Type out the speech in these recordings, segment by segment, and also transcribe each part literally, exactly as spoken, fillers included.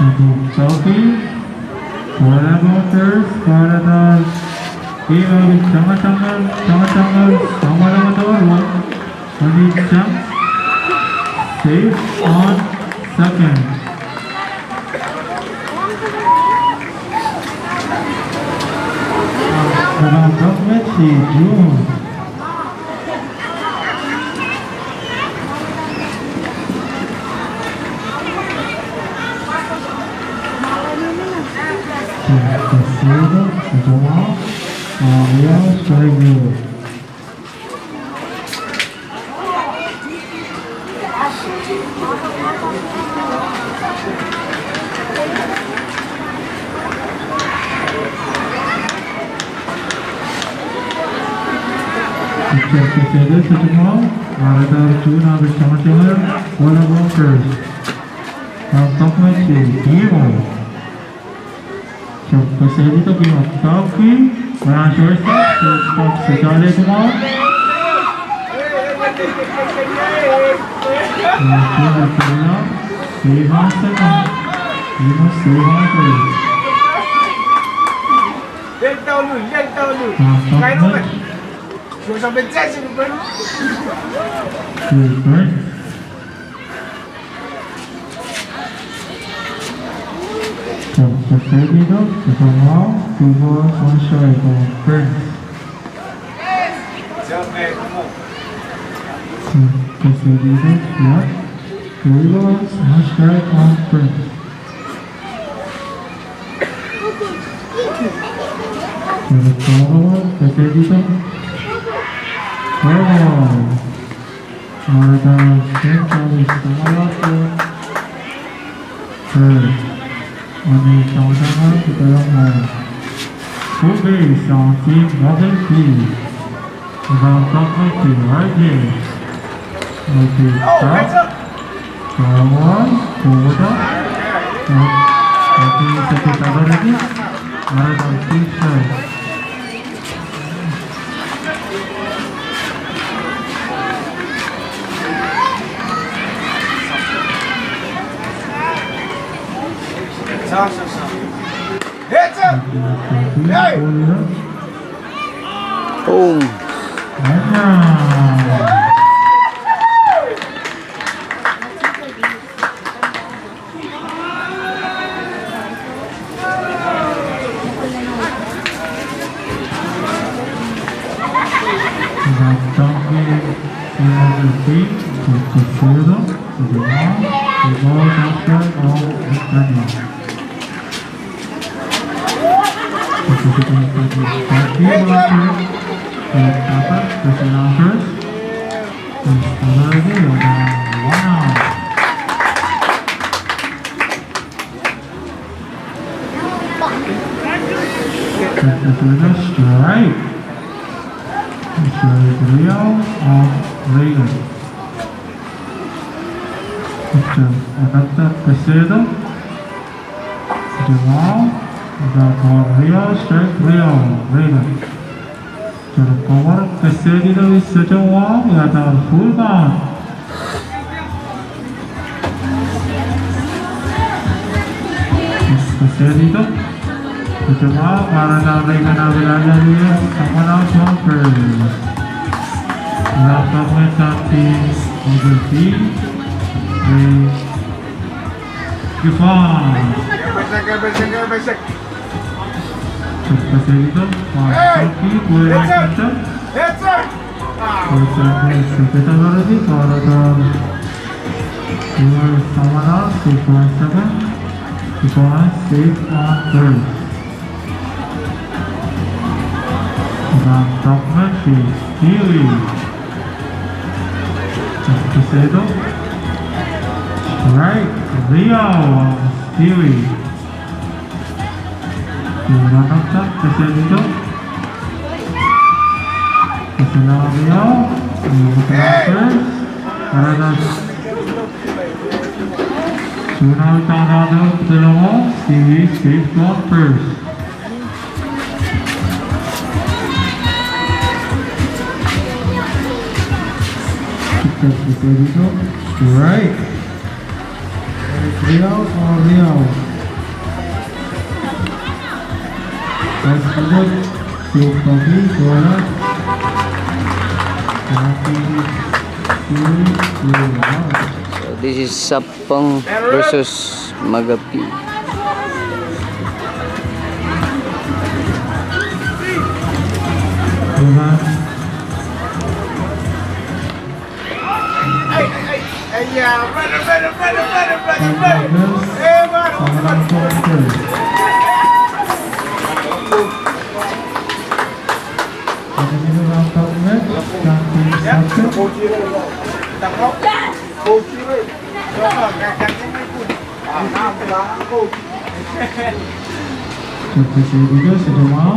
Ato Toki, whatever first, whatever. Iwe, tangatangal, tangatangal, samana matoro. Only chance. Safe on second. Around government, si June. Teacher, kesede setumo, areta chun abis tamatemer, wala won first. Ram tokme si, Timo. Chok kesedi to Timo, Toki, ran shortstop, shortstop, sechale tumo. Ran shortstop, Timo, Timo, Timo, Timo. Ran tokme. Super. Super, super, super, super, super, super. Super, super, super, super. Super, super, super, super. Areta, sentari, samalato. Ani tamatama kitayango. Kubi, santi, mobility. Ram tokme ti, R J. Okay, stop. Kawan, kuda. Okay, satu tabaraki. Areta, six. Boom. That's a strike. Strike Rio on Reagan. Another Pesedo. Jamal. Another Rio, strike Rio. Reagan. Choro kawar Pesedo is such a wall. Another full man. Pesedo. Pesedo, para na Reagan na Vilana Rio, someone else on first. Laptop with that team, on the team. Hey. Gifan. Pesedo, para na Reagan. Heads up! Heads up! Right, Rio, Stewie. Ura kapta, Pesedo. Pesedo, Rio. Rio, Pesedo. Aranas. Suna utang nano, Pesedo, Stewie, Steve, John, first. Pesedo, Pesedo. Right. Rio, oh, Rio. Five minutes, two forty, two hours. Happy, two, two hours. So this is Sapang versus Magapi. Hold on. Just to say, because the Jamal,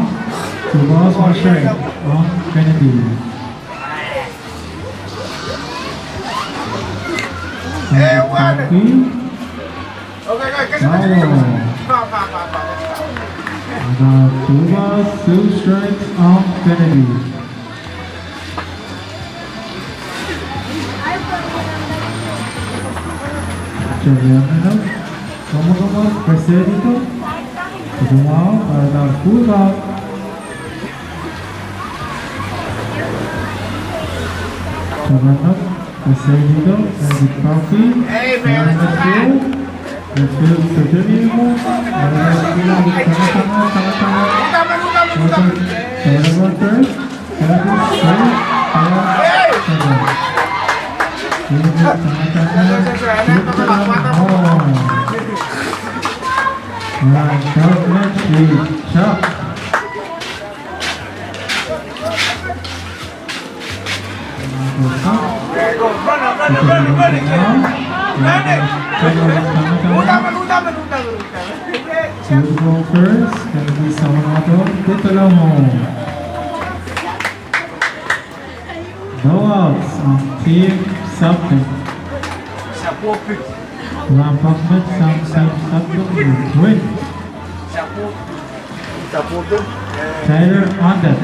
the boss was right on Kennedy. Hey, what? Happy. Okay, okay, okay, okay, okay. Bravo. Ba, ba, ba, ba, ba. The two balls, two strikes on Kennedy. Cherianenok. Come on, come on. Press it, Ito. Come on, para dar full ball. Samanok, Asenito, and Papi, and Asu, and Phil Sotonimu, and Asu, and Tangatanga, Tangatanga, Tangatanga, Tangatanga, Tangatanga. Right, top next is Chuck. Two ball first, gonna be Sawanato, Titanomo. No outs on Team Sapang. Lampak met sam Team Sapang with win. Tyler Under.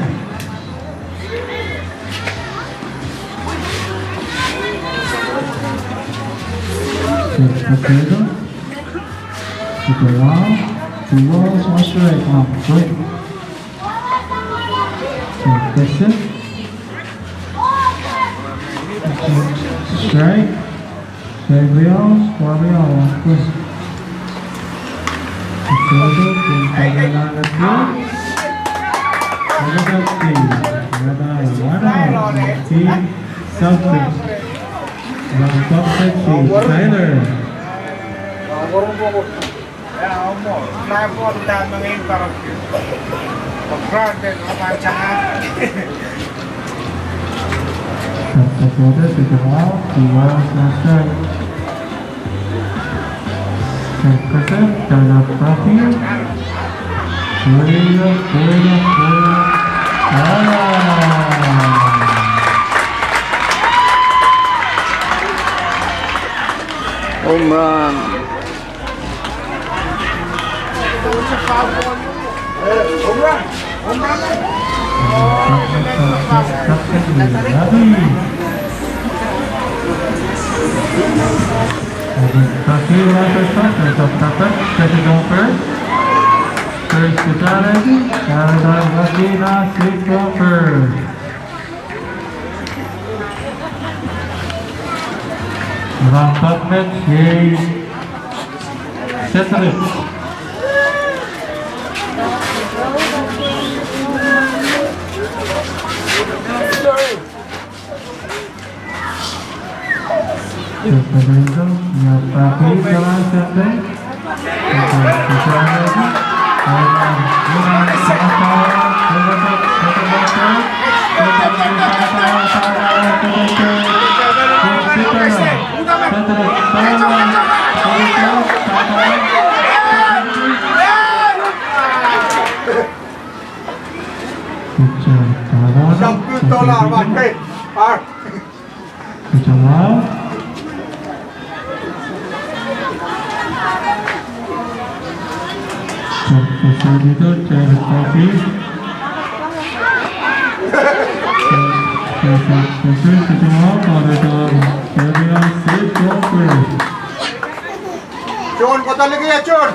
Potato. Super wow. Two balls, one strike, one point. Impressive. Strike. Strike real, strike real, one point. Potato, Potato, Potato, Potato, Tyler. Home run. First baseman, Canada, Latina, six over. Ran tap met, yei Sesame. Good job. Good job. John, kota liki ya, John.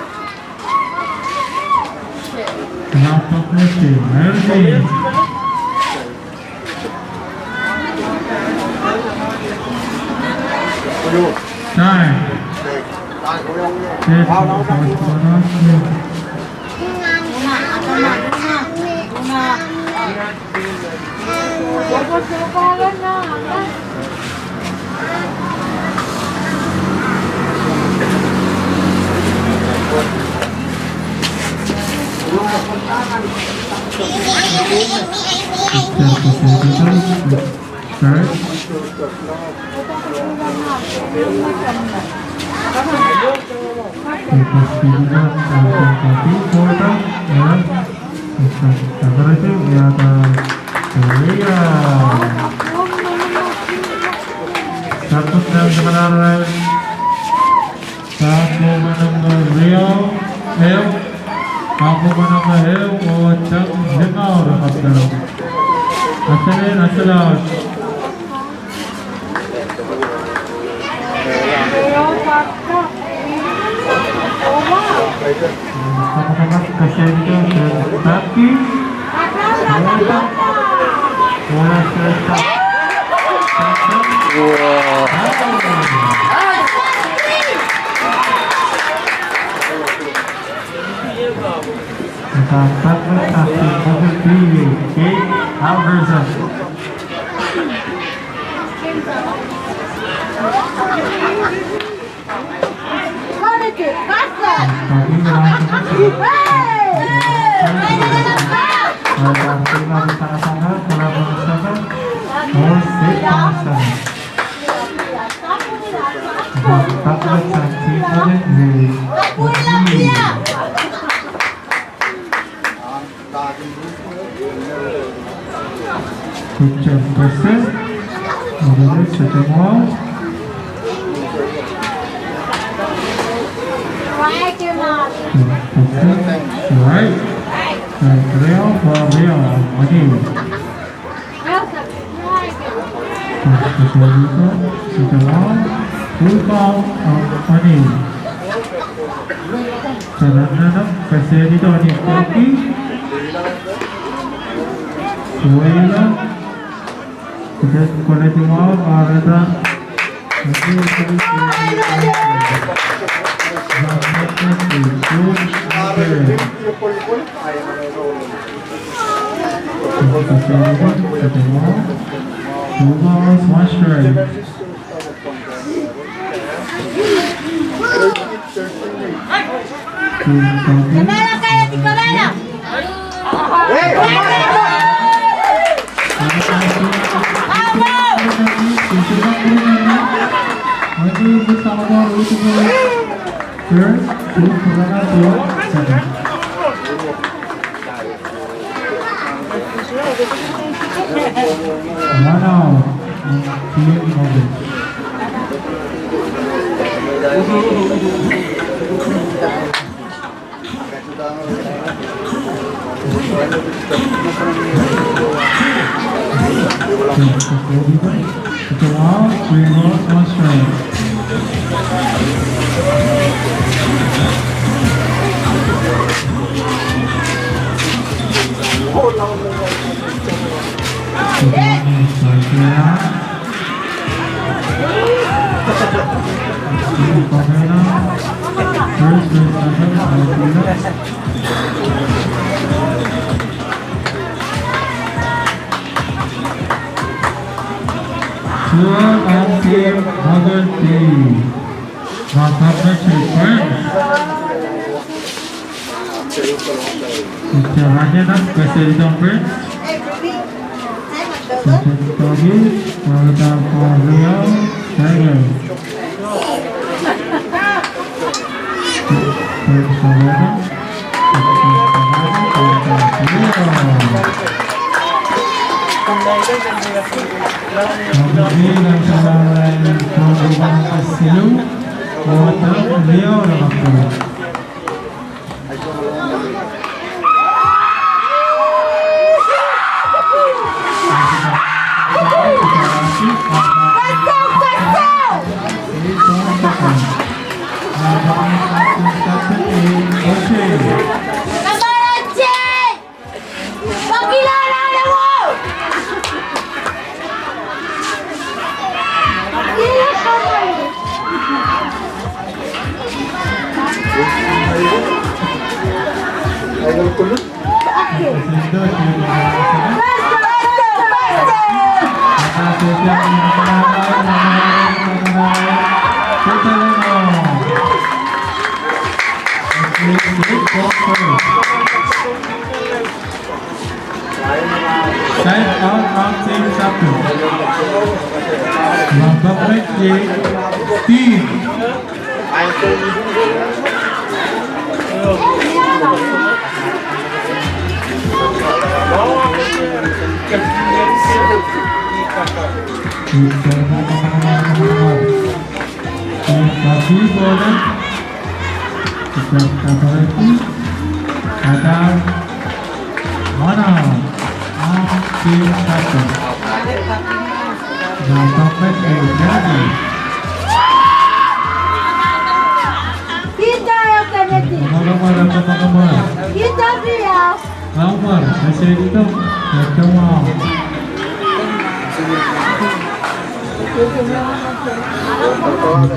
Time. Saput nang semanara. Saput nang semanara. Saput nang semanara. Asene, asene. Good job, Preston. All right, second round. Good, Preston. All right. All right, Leo, for Leo, Mani. Second round. Good ball, uh, Mani. Saranana, Presidito ni Koki. Sueila. Kita quality wall, areta. Two balls, one strike. One out. Team Norway. It's a wild, three ball, one strike. Tua anti Hagerty. Makamna chekwen. Ita ranyena, Presidito Prince. Presidito Prince, Presidito Prince. Time out, out, same chapter. Number twenty-eight, Steve. Mama Komar, ese ito, ito ma.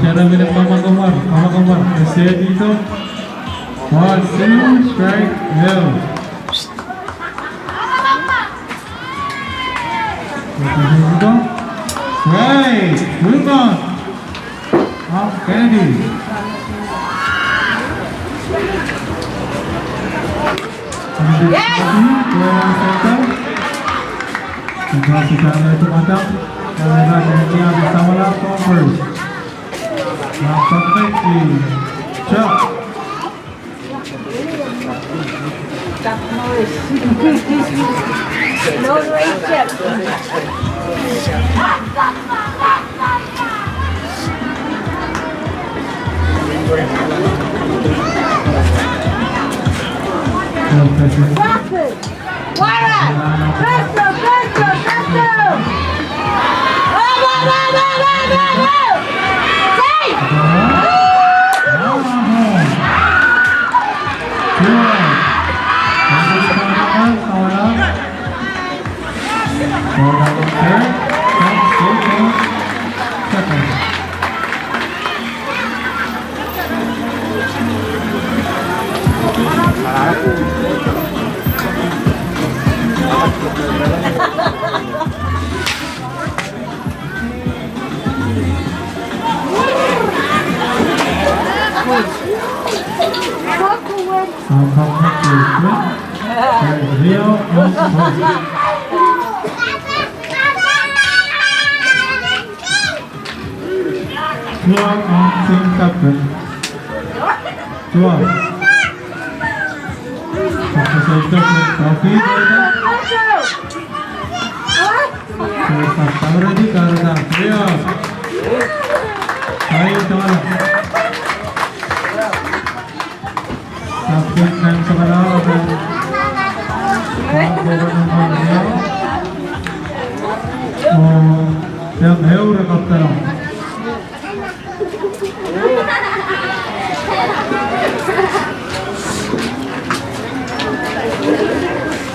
Chara mine Mama Komar, Mama Komar, ese ito. One, two, strike, no. Right, move on. Outstanding. Chuck Norris. Lone Ranger. Water! Faster, faster, faster! Go, go, go, go, go, go! Say! Tuan, ah, same captain. Tuan. Same captain, trophy. Same captain, trophy. Ayo, teman. Captain nang sekolah, oke. Captain nang sekolah. Oh, yang heu re kapten.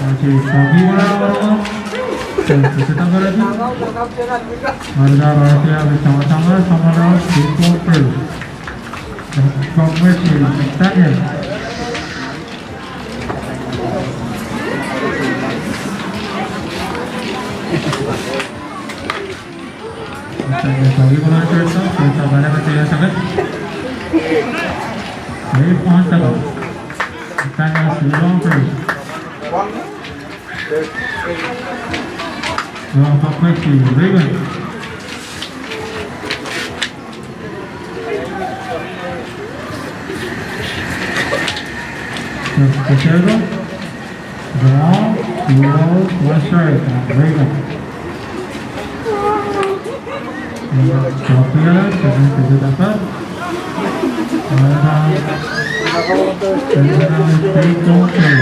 Oke, sabi mana orang? Oke, kita berarti. Ada berarti ada sama-sama, sama-sama, satu, satu. Potato, brown, yellow, mustard, and raven. Chocolate, seven to the top. And, uh, and, uh, take control.